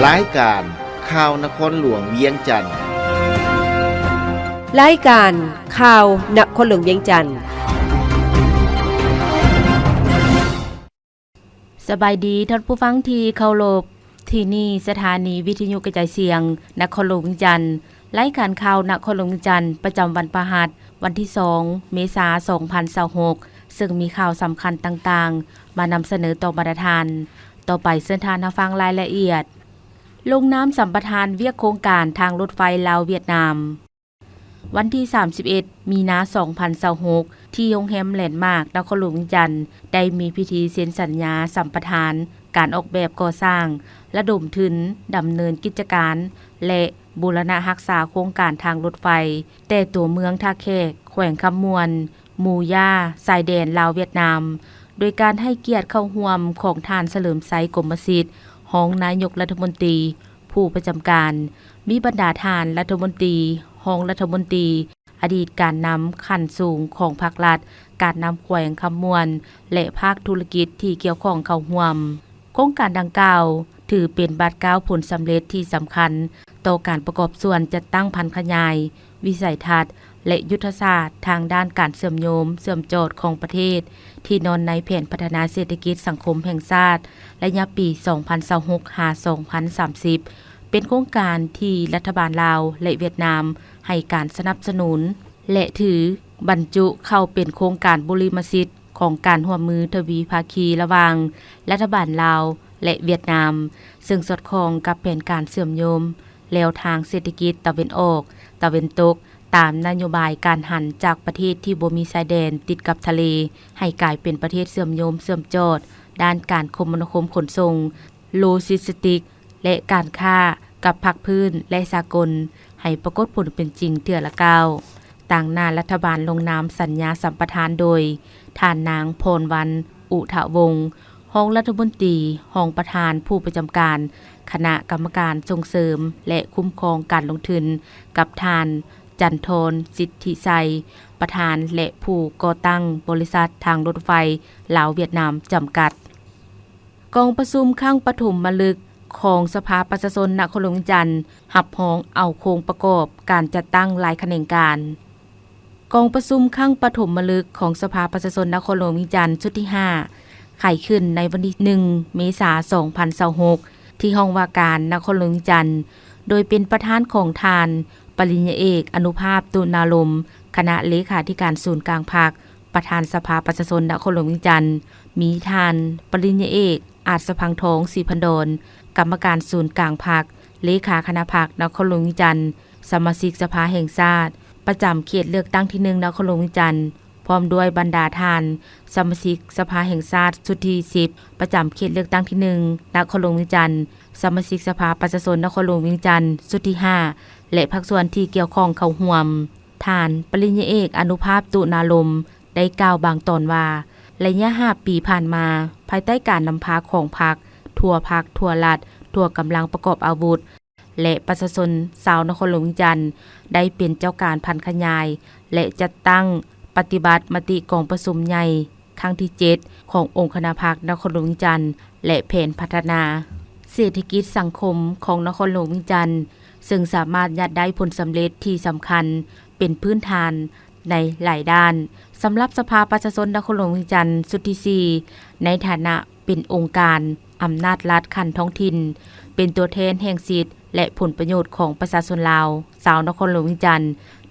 ລາຍການຂ່າວນະຄອນຫຼວງວຽງຈັນ. ລາຍການຂ່າວນະຄອນຫຼວງວຽງຈັນ. ສະບາຍດີທ່ານຜູ້ຟັງທີ່ເຄົາລົບ, ທີ່ນີ້ສະຖານີວິທະຍຸກະຈາຍສຽງນະຄອນຫຼວງວຽງຈັນ. ລາຍການຂ່າວນະຄອນຫຼວງວຽງຈັນ ປະຈຳວັນພະຫັດ ວັນທີສອງ ເມສາ ສອງພັນຊາວຫົກ ເຊິ່ງມີຂ່າວສຳຄັນຕ່າງໆ ມານຳສະເໜີຕໍ່ບັນດາທ່ານ. ຕໍ່ໄປເຊີນທ່ານຮັບຟັງລາຍລະອຽດ. ລົງນາມສຳປະທານວຽກໂຄງການທາງລົດໄຟລາວ-ຫວຽດນາມ. ວັນທີສາມສິບເອັດ ມີນາ ສອງພັນຊາວຫົກ ທີ່ໂຮງແຮມແລນມາກ ນະຄອນຫຼວງວຽງຈັນ ໄດ້ມີພິທີເຊັນສັນຍາສຳປະທານການອອກແບບກໍ່ສ້າງ, ລະດົມທຶນດຳເນີນກິດຈະການ ແລະ ບູລະນະຮັກສາໂຄງການທາງລົດໄຟ ແຕ່ຕົວເມືອງທ່າແຂກ ແຂວງຄຳມ່ວນ, ໝູຢາ, ຊາຍແດນລາວ-ຫວຽດນາມ, ໂດຍການໃຫ້ກຽດເຂົ້າຮ່ວມຂອງທ່ານ ສະເຫຼີມໄຊ ກົມມະສິດ ຮອງນາຍົກລັດຖະມົນຕີ ຜູ້ປະຈຳການ, ມີບັນດາທ່ານລັດຖະມົນຕີ, ຮອງລັດຖະມົນຕີ, ອະດີດການນຳຂັ້ນສູງຂອງພັກລັດ, ການນຳແຂວງຄຳມ່ວນ ແລະ ພາກທຸລະກິດທີ່ກ່ຽວຂ້ອງເຂົ້າຮ່ວມ. ໂຄງການດັ່ງກ່າວຖືເປັນບາດກ້າວຜົນສຳເລັດທີ່ສຳຄັນຕໍ່ການປະກອບສ່ວນຈັດຕັ້ງຜັນຂະຫຍາຍວິໄສທັດ ແລະ ຍຸດທະສາດທາງດ້ານການເຊື່ອມໂຍງເຊື່ອມຈອດຂອງປະເທດ ທີ່ນອນໃນແຜນພັດທະນາເສດຖະກິດສັງຄົມແຫ່ງຊາດ ໄລຍະປີສອງພັນຊາວຫົກ ຫາ ສອງພັນສາມສິບ ເປັນໂຄງການທີ່ລັດຖະບານລາວ ແລະ ຫວຽດນາມໃຫ້ການສະໜັບສະໜູນ ແລະ ຖືບັນຈຸເຂົ້າເປັນໂຄງການບຸລິມະສິດຂອງການຮ່ວມມືທະວີພາຄີລະຫວ່າງລັດຖະບານລາວ ແລະ ຫວຽດນາມ, ເຊິ່ງສອດຄ່ອງກັບແຜນການເຊື່ອມໂຍງແລວທາງເສດຖະກິດຕາເວັນອອກ, ຕາເວັນຕົກ, ຕາມນະໂຍບາຍການຫັນຈາກປະເທດທີ່ບໍ່ມີຊາຍແດນຕິດກັບທະເລ ໃຫ້ກາຍເປັນປະເທດເຊື່ອມໂຍງເຊື່ອມຈອດດ້ານການຄົມມະນາຄົມຂົນສົ່ງ, ໂລຈິສຕິກ ແລະ ການຄ້າກັບພາກພື້ນ ແລະ ສາກົນ ໃຫ້ປາກົດຜົນເປັນຈິງເທື່ອລະກ້າວ. ຕາງໜ້າລັດຖະບານລົງນາມສັນຍາສຳປະທານໂດຍ ທ່ານນາງ ພອນວັນ ອຸທະວົງ ຮອງລັດຖະມົນຕີ, ຮອງປະທານຜູ້ປະຈຳການຄະນະກຳມະການສົ່ງເສີມ ແລະ ຄຸ້ມຄອງການລົງທຶນ, ກັບທ່ານ ຈັນທອນ ສິດທິໄຊ ປະທານ ແລະ ຜູ້ກໍ່ຕັ້ງບໍລິສັດທາງລົດໄຟລາວ-ຫວຽດນາມ ຈຳກັດ. ກອງປະຊຸມຄັ້ງປະຖົມມະລຶກຂອງສະພາປະຊາຊົນນະຄອນຫຼວງວຽງຈັນ ຮັບຮອງເອົາໂຄງປະກອບການຈັດຕັ້ງລາຍຂະແໜງການ. ກອງປະຊຸມຄັ້ງປະຖົມມະລຶກຂອງສະພາປະຊາຊົນນະຄອນຫຼວງວຽງຈັນຊຸດທີຫ້າ ໄຂຂຶ້ນໃນວັນທີໜຶ່ງ ເມສາ ສອງພັນຊາວຫົກ ທີ່ຫ້ອງວ່າການນະຄອນຫຼວງວຽງຈັນ ໂດຍເປັນປະທານຂອງທ່ານ ປະລິນຍາເອກ ອະນຸພາບ ຕຸນາລົມ ຄະນະເລຂາທິການສູນກາງພັກ, ປະທານສະພາປະຊາຊົນນະຄອນຫຼວງວຽງຈັນ, ມີທ່ານ ປະລິນຍາເອກ ອາດສະພັງທອງ ສີພັນດອນ ກຳມະການສູນກາງພັກ, ເລຂາຄະນະພັກນະຄອນຫຼວງວຽງຈັນ, ສະມາຊິກສະພາແຫ່ງຊາດ ປະຈຳເຂດເລືອກຕັ້ງທີໜຶ່ງ ນະຄອນຫຼວງວຽງຈັນ, ພ້ອມດ້ວຍບັນດາທ່ານສະມາຊິກສະພາແຫ່ງຊາດຊຸດທີສິບ ປະຈຳເຂດເລືອກຕັ້ງທີໜຶ່ງ ນະຄອນຫຼວງວຽງຈັນ, ສະມາຊິກສະພາປະຊາຊົນນະຄອນຫຼວງວຽງຈັນຊຸດທີຫ້າ ແລະ ພາກສ່ວນທີ່ກ່ຽວຂ້ອງເຂົ້າຮ່ວມ. ທ່ານ ປະລິນຍາເອກ ອະນຸພາບ ຕຸນາລົມ ໄດ້ກ່າວບາງຕອນວ່າ, ໄລຍະຫ້າປີຜ່ານມາ, ພາຍໃຕ້ການນຳພາຂອງພັກ, ທົ່ວພັກ, ທົ່ວລັດ, ທົ່ວກຳລັງປະກອບອາວຸດ ແລະ ປະຊາຊົນຊາວນະຄອນຫຼວງວຽງຈັນ ໄດ້ເປັນເຈົ້າການຜັນຂະຫຍາຍ ແລະ ຈັດຕັ້ງປະຕິບັດມະຕິກອງປະຊຸມໃຫຍ່ຄັ້ງທີເຈັດ ຂອງອົງຄະນະພັກນະຄອນຫຼວງວຽງຈັນ ແລະ ແຜນພັດທະນາເສດຖະກິດສັງຄົມຂອງນະຄອນຫຼວງວຽງຈັນ, ເຊິ່ງສາມາດຍາດໄດ້ຜົນສຳເລັດທີ່ສຳຄັນເປັນພື້ນຖານໃນຫຼາຍດ້ານ. ສຳລັບສະພາປະຊາຊົນນະຄອນຫຼວງວຽງຈັນຊຸດທີສີ່ ໃນຖານະ ເປັນອົງການອຳນາດລັດຂັ້ນທ້ອງຖິ່ນ, ເປັນຕົວແທນແຫ່ງສິດ ແລະ ຜົນປະໂຫຍດຂອງປະຊາຊົນລາວ, ຊາວນະຄອນຫຼວງວຽງຈັນ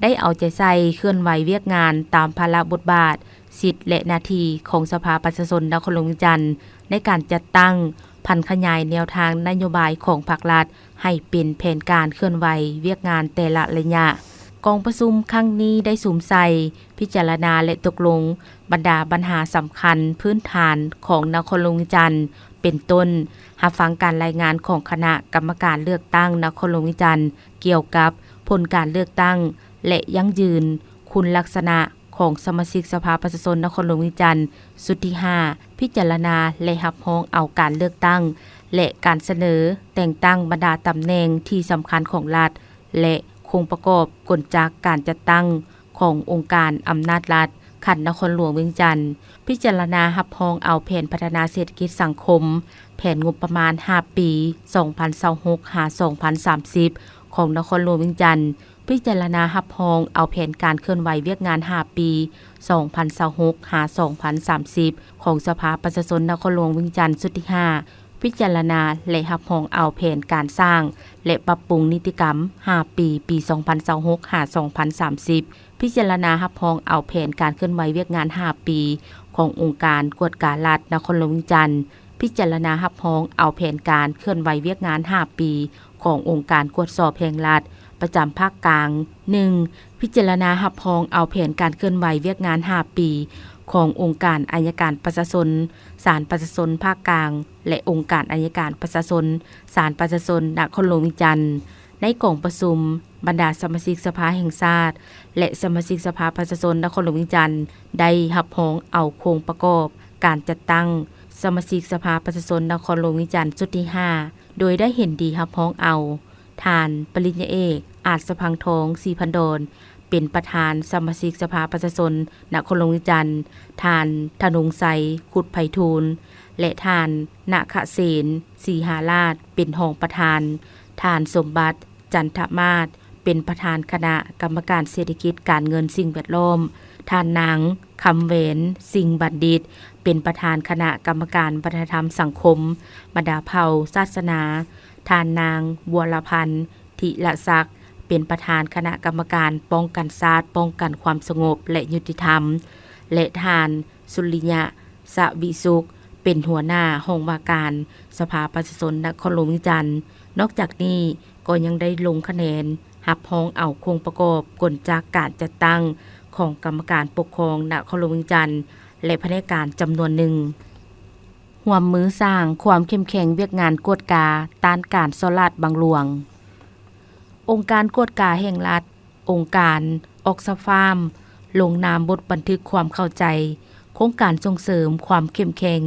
ໄດ້ເອົາໃຈໃສ່ເຄື່ອນໄຫວວຽກງານຕາມພາລະບົດບາດ, ສິດ ແລະ ໜ້າທີ່ຂອງສະພາປະຊາຊົນນະຄອນຫຼວງວຽງຈັນ ໃນການຈັດຕັ້ງຜັນຂະຫຍາຍແນວທາງນະໂຍບາຍຂອງພັກລັດ ໃຫ້ເປັນແຜນການເຄື່ອນໄຫວວຽກງານແຕ່ລະໄລຍະ. ກອງປະຊຸມຄັ້ງນີ້ໄດ້ສຸມໃສ່, ພິຈາລະນາ ແລະ ຕົກລົງບັນດາບັນຫາສຳຄັນພື້ນຖານຂອງນະຄອນຫຼວງວຽງຈັນ, ເປັນຕົ້ນ, ຮັບຟັງການລາຍງານຂອງຄະນະກຳມະການເລືອກຕັ້ງນະຄອນຫຼວງວຽງຈັນ ກ່ຽວກັບຜົນການເລືອກຕັ້ງ ແລະ ຢັ້ງຢືນຄຸນລັກສະນະຂອງສະມາຊິກສະພາປະຊາຊົນນະຄອນຫຼວງວຽງຈັນຊຸດທີຫ້າ ພິຈາລະນາ ແລະ ຮັບຮອງເອົາການເລືອກຕັ້ງ ແລະ ການສະເໜີແຕ່ງຕັ້ງບັນດາຕຳແໜ່ງທີ່ສຳຄັນຂອງລັດ ແລະ ໂຄງປະກອບກົນຈັກການຈັດຕັ້ງຂອງອົງການອຳນາດລັດ ຂັ້ນນະຄອນຫຼວງວຽງຈັນ ພິຈາລະນາຮັບຮອງເອົາແຜນພັດທະນາເສດຖະກິດສັງຄົມ, ແຜນງົບປະມານຫ້າປີ ສອງພັນຊາວຫົກ ຫາ ສອງພັນສາມສິບ ຂອງນະຄອນຫຼວງວຽງຈັນ, ພິຈາລະນາຮັບຮອງເອົາແຜນການເຄື່ອນໄຫວວຽກງານຫ້າປີ ສອງພັນຊາວຫົກ ຫາ ສອງພັນສາມສິບ ຂອງສະພາປະຊາຊົນນະຄອນຫຼວງວຽງຈັນຊຸດທີຫ້າ, ພິຈາລະນາ ແລະ ຮັບຮອງເອົາແຜນການສ້າງ ແລະ ປັບປຸງນິຕິກຳຫ້າປີ ປີສອງພັນຊາວຫົກ ຫາ ສອງພັນສາມສິບ, ພິຈາລະນາຮັບຮອງເອົາແຜນການເຄື່ອນໄຫວວຽກງານຫ້າປີ ຂອງອົງການກວດກາລັດນະຄອນຫຼວງວຽງຈັນ, ພິຈາລະນາຮັບຮອງເອົາແຜນການເຄື່ອນໄຫວວຽກງານຫ້າປີ ຂອງອົງການກວດສອບແຫ່ງລັດ ປະຈຳພາກກາງ. ໜຶ່ງ, ພິຈາລະນາຮັບຮອງເອົາແຜນການເຄື່ອນໄຫວວຽກງານຫ້າປີ ຂອງອົງການໄອຍະການປະຊາຊົນ, ສານປະຊາຊົນພາກກາງ ແລະ ອົງການໄອຍະການປະຊາຊົນ, ສານປະຊາຊົນນະຄອນຫຼວງວຽງຈັນ. ໃນກອງປະຊຸມ, ບັນດາສະມາຊິກສະພາແຫ່ງຊາດ ແລະ ສະມາຊິກສະພາປະຊາຊົນນະຄອນຫຼວງວຽງຈັນ ໄດ້ຮັບຮອງເອົາໂຄງປະກອບການຈັດຕັ້ງສະມາຊິກສະພາປະຊາຊົນນະຄອນຫຼວງວຽງຈັນຊຸດທີຫ້າ ໂດຍໄດ້ເຫັນດີຮັບຮອງເອົາ ທ່ານ ປະລິນຍາເອກ ອາດສະພັງທອງ ສີພັນດອນ ເປັນປະທານສະມາຊິກສະພາປະຊາຊົນນະຄອນຫຼວງວຽງຈັນ, ທ່ານ ທະນົງໄຊ ຄຸດໄພທູນ ແລະ ທ່ານ ນະຄະເສນ ສີຫາລາດ ເປັນຮອງປະທານ, ທ່ານ ສົມບັດ ຈັນທະມາດ ເປັນປະທານຄະນະກຳມະການເສດຖະກິດການເງິນສິ່ງແວດລ້ອມ, ທ່ານນາງ ຄຳແຫວນ ສິງບັນດິດ ເປັນປະທານຄະນະກຳມະການວັດທະນະທຳສັງຄົມບັນດາເຜົ່າສາສະໜາ, ທ່ານນາງ ບົວລະພັນ ທິລະສັກ ເປັນປະທານຄະນະກຳມະການປ້ອງກັນຊາດ, ປ້ອງກັນຄວາມສະຫງົບ ແລະ ຍຸຕິທຳ ແລະ ທ່ານ ສຸລິຍະ ສະວິສຸກ ເປັນຫົວໜ້າຫ້ອງວ່າການສະພາປະຊາຊົນນະຄອນຫຼວງວຽງຈັນ. ນອກຈາກນີ້ກໍຍັງໄດ້ລົງຄະແນນຮັບຮອງເອົາໂຄງປະກອບກົນຈັກການຈັດຕັ້ງຂອງກຳມະການປົກຄອງນະຄອນຫຼວງວຽງຈັນ ແລະ ພະແນກການຈຳນວນໜຶ່ງ. ຮ່ວມມືສ້າງຄວາມເຂັ້ມແຂງວຽກງານກວດກາຕ້ານການສໍ້ລາດບັງຫຼວງ. ອົງການກວດກາແຫ່ງລັດ, ອົງການ ອອກສະຟາມ ລົງນາມບົດບັນທຶກຄວາມເຂົ້າໃຈໂຄງການສົ່ງເສີມຄວາມເຂັ້ມແຂງ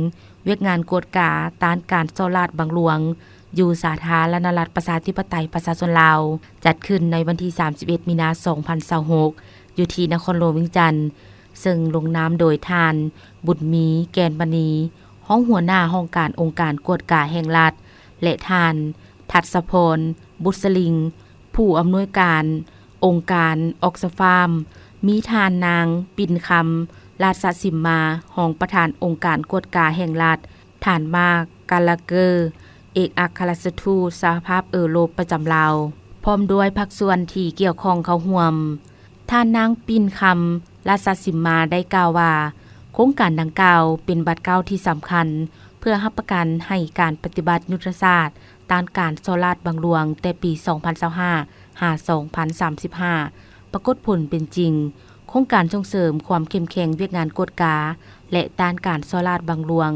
ວຽກງານກວດກາຕ້ານການສໍ້ລາດບັງຫຼວງ ຢູ່ສາທາລະນະລັດປະຊາທິປະໄຕປະຊາຊົນລາວ, ຈັດຂຶ້ນໃນວັນທີສາມສິບເອັດ ມີນາ ສອງພັນຊາວຫົກ ຢູ່ທີ່ນະຄອນຫຼວງວຽງຈັນ, ເຊິ່ງລົງນາມໂດຍທ່ານ ບຸນມີ ແກ່ນມະນີ ຮອງຫົວໜ້າຫ້ອງການອົງການກວດກາແຫ່ງລັດ ແລະ ທ່ານ ທັດສະພອນ ບຸດສະລິງ ຜູ້ອຳນວຍການອົງການ ອອກສະຟາມ, ມີທ່ານນາງ ປິ່ນຄຳ ລາຊະສິມມາ ຮອງປະທານອົງການກວດກາແຫ່ງລັດ, ທ່ານ ມາກ ກາລາເກີ ເອກອັກຄະລັດຖະທູດສະຫະພາບເອີຣົບປະຈຳລາວ, ພ້ອມດ້ວຍພາກສ່ວນທີ່ກ່ຽວຂ້ອງເຂົ້າຮ່ວມ. ທ່ານນາງ ປິ່ນຄຳ ລາຊະສິມມາ ໄດ້ກ່າວວ່າ ໂຄງການດັ່ງກ່າວເປັນບາດກ້າວທີ່ສຳຄັນ ເພື່ອຮັບປະກັນໃຫ້ການປະຕິບັດຍຸດທະສາດຕ້ານການສໍ້ລາດບັງຫຼວງແຕ່ປີສອງພັນຊາວຫ້າ ຫາ ສອງພັນສາມສິບຫ້າ ປາກົດຜົນເປັນຈິງ. ໂຄງການສົ່ງເສີມຄວາມເຂັ້ມແຂງວຽກງານກວດກາ ແລະ ຕ້ານການສໍ້ລາດບັງຫຼວງ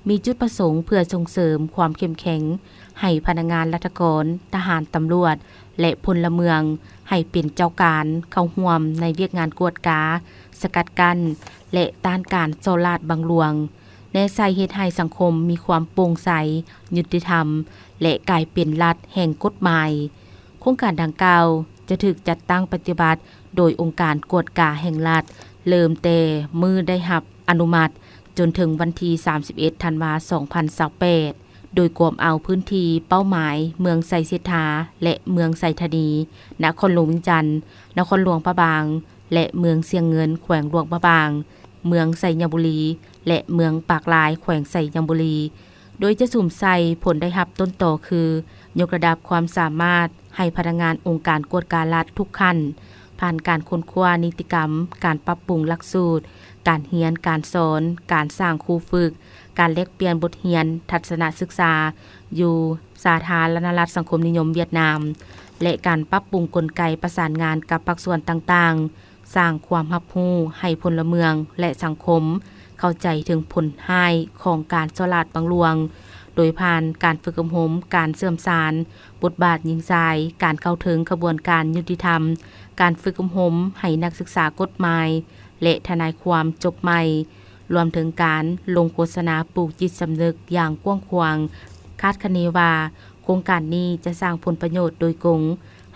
ມີຈຸດປະສົງເພື່ອສົ່ງເສີມຄວາມເຂັ້ມແຂງໃຫ້ພະນັກງານລັດຖະກອນ, ທະຫານ, ຕຳຫຼວດ ແລະ ພົນລະເມືອງ ໃຫ້ເປັນເຈົ້າການເຂົ້າຮ່ວມໃນວຽກງານກວດກາ, ສະກັດກັ້ນ ແລະ ຕ້ານການສໍ້ລາດບັງຫຼວງ, ແນໃສ່ເຮັດໃຫ້ສັງຄົມມີຄວາມໂປ່ງໃສ, ຍຸຕິທຳ ແລະ ກາຍເປັນລັດແຫ່ງກົດໝາຍ. ໂຄງການດັ່ງກ່າວຈະຖືກຈັດຕັ້ງປະຕິບັດໂດຍອົງການກວດກາແຫ່ງລັດ ເລີ່ມແຕ່ມື້ໄດ້ຮັບອະນຸມັດ ຈົນເຖິງວັນທີສາມສິບເອັດ ທັນວາ ສອງພັນຊາວແປດ ໂດຍກວມເອົາພື້ນທີ່ເປົ້າໝາຍເມືອງໄຊເສດຖາ ແລະ ເມືອງໄຊທານີ, ນະຄອນຫຼວງວຽງຈັນ, ນະຄອນຫຼວງພະບາງ ແລະ ເມືອງຊຽງເງິນ ແຂວງຫຼວງພະບາງ, ເມືອງໄຊຍະບູລີ ແລະ ເມືອງປາກລາຍ ແຂວງໄຊຍະບູລີ, ໂດຍຈະສຸມໃສ່ຜົນໄດ້ຮັບຕົ້ນຕໍຄື ຍົກລະດັບຄວາມສາມາດໃຫ້ພະນັກງານອົງການກວດກາລັດທຸກຂັ້ນ, ຜ່ານການຄົ້ນຄວ້ານິຕິກຳ, ການປັບປຸງຫຼັກສູດການຮຽນການສອນ, ການສ້າງຄູຝຶກ, ການແລກປ່ຽນບົດຮຽນທັດສະນະສຶກສາຢູ່ສາທາລະນະລັດສັງຄົມນິຍົມຫວຽດນາມ ແລະ ການປັບປຸງກົນໄກປະສານງານກັບພາກສ່ວນຕ່າງໆ, ສ້າງຄວາມຮັບຮູ້ໃຫ້ພົນລະເມືອງ ແລະ ສັງຄົມເຂົ້າໃຈເຖິງຜົນຮ້າຍຂອງການສໍ້ລາດບັງຫຼວງ, ໂດຍຜ່ານການຝຶກອົບຮົມ, ການເຊື່ອມສານບົດບາດຍິງຊາຍ, ການເຂົ້າເຖິງຂະບວນການຍຸຕິທຳ, ການຝຶກອົບຮົມໃຫ້ນັກສຶກສາກົດໝາຍ ແລະ ທະນາຍຄວາມຈົບໃໝ່, ລວມເຖິງການລົງໂຄສະນາປູກຈິດສຳນຶກຢ່າງກວ້າງຂວາງ. ຄາດຄະເນວ່າ ໂຄງການນີ້ຈະສ້າງຜົນປະໂຫຍດໂດຍກົງ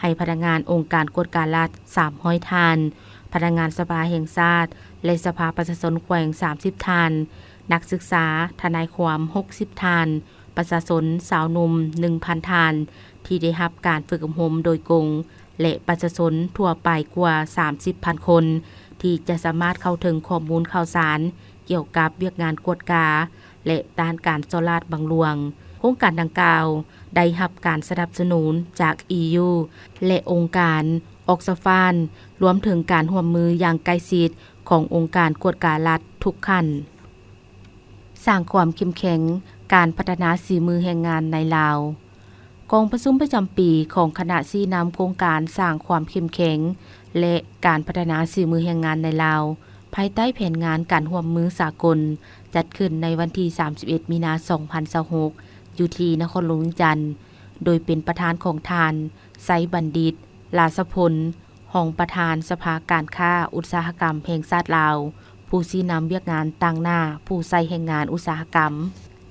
ໃຫ້ພະນັກງານອົງການກວດກາລັດສາມຮ້ອຍທ່ານ, ພະນັກງານສະພາແຫ່ງຊາດ ແລະ ສະພາປະຊາຊົນແຂວງ ສາມສິບທ່ານ, ນັກສຶກສາ, ທະນາຍຄວາມ ຫົກສິບທ່ານ, ປະຊາຊົນຊາວໜຸ່ມ ໜຶ່ງພັນທ່ານ ທີ່ໄດ້ຮັບການຝຶກອົບຮົມໂດຍກົງ ແລະ ປະຊາຊົນທົ່ວໄປກວ່າ ສາມສິບພັນຄົນ ທີ່ຈະສາມາດເຂົ້າເຖິງຂໍ້ມູນຂ່າວສານກ່ຽວກັບວຽກງານກວດກາ ແລະ ຕ້ານການສໍ້ລາດບັງຫຼວງ. ໂຄງການດັ່ງກ່າວໄດ້ຮັບການສະໜັບສະໜູນຈາກ ອີ ຢູ ແລະ ອົງການ ອອກສະຟານ ລວມເຖິງການຮ່ວມມືຢ່າງໃກ້ຊິດຂອງອົງການກວດກາລັດທຸກຂັ້ນ. ສ້າງຄວາມເຂັ້ມແຂງການພັດທະນາສີມືແຮງງານໃນລາວ. ກອງປະຊຸມປະຈຳປີຂອງຄະນະຊີ້ນຳໂຄງການສ້າງຄວາມເຂັ້ມແຂງ ແລະ ການພັດທະນາສີມືແຮງງານໃນລາວ ພາຍໃຕ້ແຜນງານການຮ່ວມມືສາກົນ ຈັດຂຶ້ນໃນວັນທີ ສາມສິບເອັດ ມີນາ ສອງພັນຊາວຫົກ ຢູ່ທີ່ນະຄອນຫຼວງວຽງຈັນ ໂດຍເປັນປະທານຂອງທ່ານ ໄຊບັນດິດ ລາຊະພົນ ຮອງປະທານສະພາການຄ້າອຸດສາຫະກຳແຫ່ງຊາດລາວ, ຜູ້ຊີ້ນຳວຽກງານຕາງໜ້າຜູ້ໃຊ້ແຮງງານອຸດສາຫະກຳ,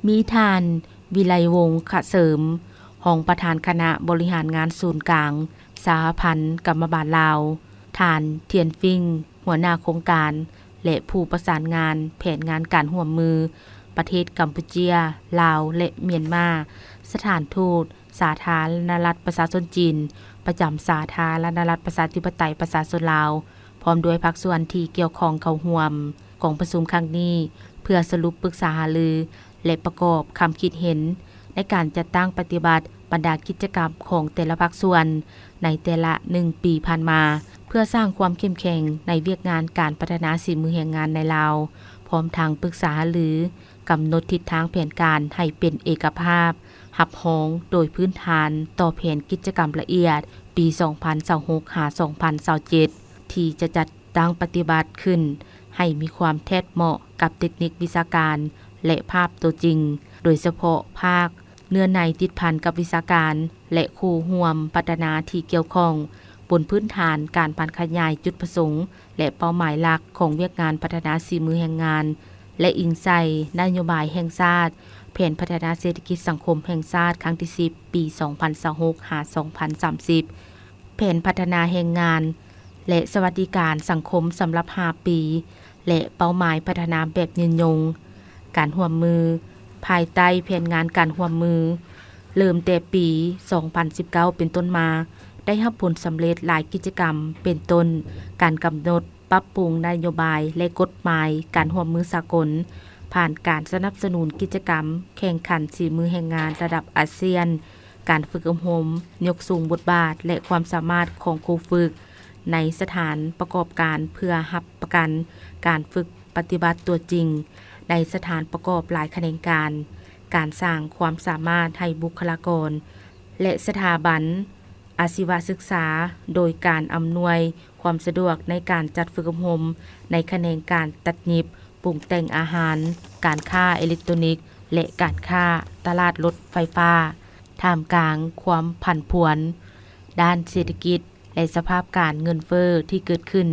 ມີທ່ານ ວິໄລວົງ ຂະເສີມ ຮອງປະທານຄະນະບໍລິຫານງານສູນກາງສະຫະພັນກຳມະບານລາວ, ທ່ານ ທຽນຟິງ ຫົວໜ້າໂຄງການ ແລະ ຜູ້ປະສານງານແຜນງານການຮ່ວມມືປະເທດກຳປູເຈຍ, ລາວ ແລະ ມຽນມາ, ສະຖານທູດ ສາທາລະນະລັດປະຊາຊົນຈີນ ປະຈຳສາທາລະນະລັດປະຊາທິປະໄຕປະຊາຊົນລາວ ພ້ອມດ້ວຍພາກສ່ວນທີ່ກ່ຽວຂ້ອງເຂົ້າຮ່ວມກອງປະຊຸມຄັ້ງນີ້ ເພື່ອສະຫຼຸບປຶກສາຫາລື ແລະ ປະກອບຄຳຄິດເຫັນໃນການຈັດຕັ້ງປະຕິບັດບັນດາກິດຈະກຳຂອງແຕ່ລະພາກສ່ວນໃນແຕ່ລະໜຶ່ງປີຜ່ານມາ ເພື່ອສ້າງຄວາມເຂັ້ມແຂງໃນວຽກງານການພັດທະນາສີມືແຮງງານໃນລາວ, ພ້ອມທັງປຶກສາຫາລື ກຳນົດທິດທາງແຜນການໃຫ້ເປັນເອກະພາບ, ຮັບຮອງໂດຍພື້ນຖານຕໍ່ແຜນກິດຈະກຳລະອຽດປີສອງພັນຊາວຫົກ ຫາ ສອງພັນຊາວເຈັດ ທີ່ຈະຈັດຕັ້ງປະຕິບັດຂຶ້ນໃຫ້ມີຄວາມແທດເໝາະກັບເຕັກນິກວິຊາການ ແລະ ພາບຕົວຈິງ, ໂດຍສະເພາະພາກເນື້ອໃນຕິດພັນກັບວິຊາການ ແລະ ຄູ່ຮ່ວມພັດທະນາທີ່ກ່ຽວຂ້ອງ, ບົນພື້ນຖານການຜັນຂະຫຍາຍຈຸດປະສົງ ແລະ ເປົ້າໝາຍຫຼັກຂອງວຽກງານພັດທະນາສີມືແຮງງານ ແລະ ອີງໃສ່ນະໂຍບາຍແຫ່ງຊາດ, ແຜນພັດທະນາເສດຖະກິດສັງຄົມແຫ່ງຊາດຄັ້ງທີສິບ ປີສອງພັນຊາວຫົກ ຫາ ສອງພັນສາມສິບ, ແຜນພັດທະນາແຮງງານ ແລະ ສະຫວັດດີການສັງຄົມສຳລັບຫ້າປີ ແລະ ເປົ້າໝາຍພັດທະນາແບບຍືນຍົງ. ການຮ່ວມມື ພາຍໃຕ້ແຜນງານການຮ່ວມມື ເລີ່ມແຕ່ປີສອງພັນສິບເກົ້າເປັນຕົ້ນມາ ໄດ້ຮັບຜົນສຳເລັດຫຼາຍກິດຈະກຳ ເປັນຕົ້ນ ການກຳນົດ ປັບປຸງນະໂຍບາຍ ແລະ ກົດໝາຍການຮ່ວມມືສາກົນ, ຜ່ານການສະໜັບສະໜູນກິດຈະກຳແຂ່ງຂັນສີມືແຮງງານລະດັບອາຊຽນ, ການຝຶກອົບຮົມ, ຍົກສູງບົດບາດ ແລະ ຄວາມສາມາດຂອງຄູຝຶກໃນສະຖານປະກອບການ ເພື່ອຮັບປະກັນການຝຶກປະຕິບັດຕົວຈິງໃນສະຖານປະກອບຫຼາຍຂະແໜງການ, ການສ້າງຄວາມສາມາດໃຫ້ບຸກຄະລາກອນ ແລະ ສະຖາບັນ ອາຊີວະສຶກສາ ໂດຍການອຳນວຍຄວາມສະດວກໃນການຈັດຝຶກອົບຮົມໃນຂະແໜງການຕັດຫຍິບ, ປຸງແຕ່ງອາຫານ, ການຄ້າເອເລັກໂຕຣນິກ ແລະ ການຄ້າຕະຫຼາດລົດໄຟຟ້າ. ທ່າມກາງຄວາມຜັນຜວນດ້ານເສດຖະກິດ ແລະ ສະພາບການເງິນເຟີ້ທີ່ເກີດຂຶ້ນ